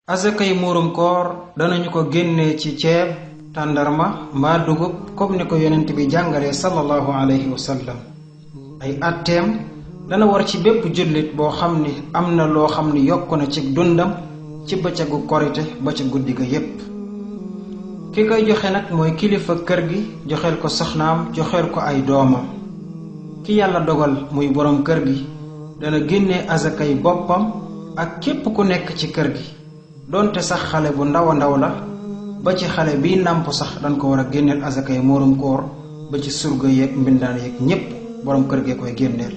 azakay muurum koor danañu ko génnee ci ceeb tàndarma mbaa dugub comme ni ko yonent bi jàngalee sallallahu alayhi wa sallam. ay atteem dana war ci bépp jullit boo xam ni am na loo xam ni yokku na ci dundam ci bëccëgu korite ba ci guddi ga yépp. ki koy joxe nag mooy kilifa kër gi joxeel ko soxnaam joxeel ko ay doomam. ki yàlla dogal muy boroom kër gi dana génnee azakay boppam ak képp ku nekk ci kër gi donte sax xale bu ndaw a ndaw la ba ci xale bi nàmp sax dañ ko war a génneel azakay muurum koor ba ci surga yeeg mbindaan yeeg ñépp boroom kër gee koy génneel.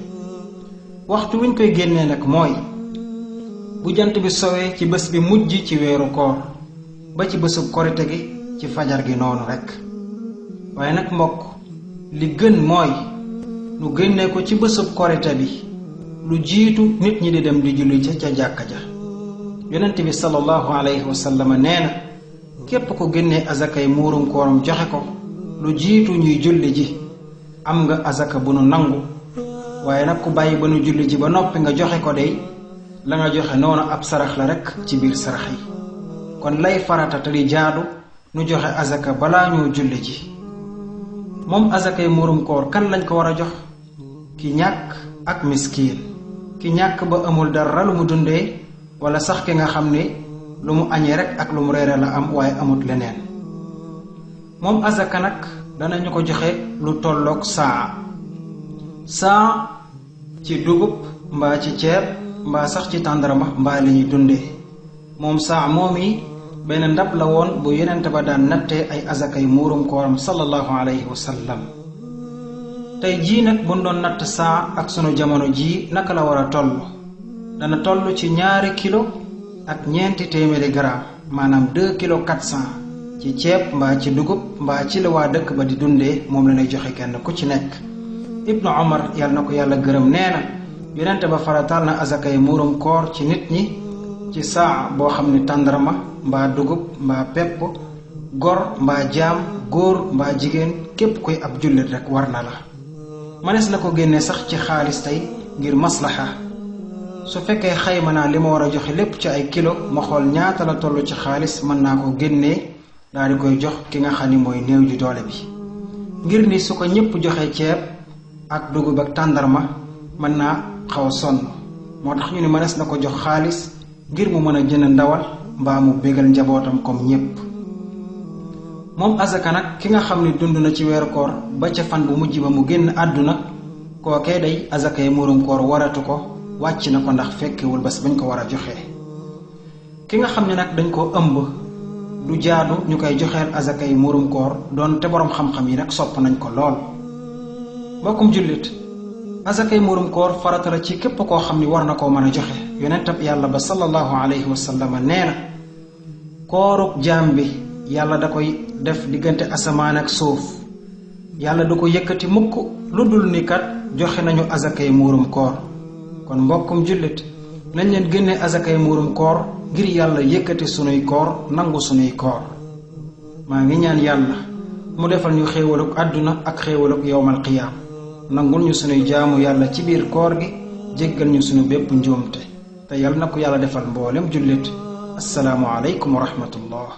waxtu wiñ koy génnee nag mooy bu jant bi sowee ci bés bi mujj ci weeru koor ba ci bésub korite gi ci fajar gi noonu rekk. waaye nag mbokk li gën mooy nu génnee ko ci bésub korite bi lu jiitu nit ñi di dem di julli ca jàkka ja. yonent bi sallallahu alayhi wa sallam nee na képp ko génnee azakay muurum kooram joxe ko lu jiitu ñuy julli ji am nga azaka bu nu nangu. waaye nag ku bàyyi ba nu julli ji ba noppi nga joxe ko dey la nga joxe noonu ab sarax la rekk ci biir sarax yi. kon lay farata te di jaadu nu joxe azaka balaa ñoo julli ji. moom azakay muurum koor kan lañ ko war a jox? ki ñàkk ak miskiin. ki ñàkk ba amul dara lu mu dundee wala sax ki nga xam ne lu mu añee rekk ak lu mu reere la am waaye amut leneen. moom azaka nag danañu ko joxe lu tolloog saa ci dugub mbaa ci ceeb mbaa sax ci tàndarma mbaa li ñuy dundee. moom saa moom yi benn ndab la woon bu yonent ba daan nattee ay azakay muurum kooram sallallahu alayhi wa sallam. tey jii nag buñ doon natt saa ak sunu jamono jii naka la war a toll? dana toll ci 2 kilo ak 400 grammes maanaam 2 kilo 400 ci ceeb mbaa ci dugub mbaa ci la waa dëkk ba di dundee moom la ñuy joxe kenn ku ci nekk. ibnu omar yàlla na ko yàlla gërëm nee na yonent ba farataal na azakay muurum koor ci nit ñi ci saa boo xam ne tàndarma mbaa dugub mbaa pepp gor mbaa jaam góor mbaa jigéen képp koy ab jullit rek war na la. mënees na ko génne sax ci xaalis tey ngir maslaxa. su fekkee xayma naa li ma war a joxe lépp ci ay kilo ma xool ñaata la toll ci xaalis mën naa ko génnee daal di koy jox ki nga xam ni mooy néew ji doole bi. ngir ni su ko ñépp joxee ceeb ak dugub ak tàndarma mën naa xaw a sonn moo tax ñu ni mënees na ko jox xaalis ngir mu mën a jënd ndawal mbaa mu bégal njabootam comme ñépp. moom azaka nag ki nga xam ni dund na ci weeru koor ba ca fan bu mujj ba mu génn àdduna kookee day azakay muurum koor waratu ko wàcc na ko ndax fekkewul bés bañ ko war a joxe. ki nga xam ne nag dañ koo ëmb du jaadu ñu koy joxeel azakay muurum koor doon te boroom xam-xam yi nag sopp nañ ko lool. mbokkum jullit azakay muurum koor farata la ci képp koo xam ni war na koo mën a joxe. yonentab yàlla ba sallallahu alayhi wa sallam nee na koorub jaam bi yàlla da koy def diggante asamaan ak suuf. yàlla du ko yëkkati mukk lu dul ni kat joxe nañu azakay muurum koor. kon mbokkum jullit nañ leen génne azakay muurum koor ngir yàlla yëkkati sunuy koor nangu sunuy koor. maa ngi ñaan yàlla mu defal ñu xéewaluk àdduna ak xéewaluk yowmal qiyaam nangul ñu sunuy jaamu yàlla ci biir koor gi jéggal ñu sunu bépp njuumte te yàlla na ko yàlla defal mboolem jullit. assalaamu aleykum wa rahmatullah.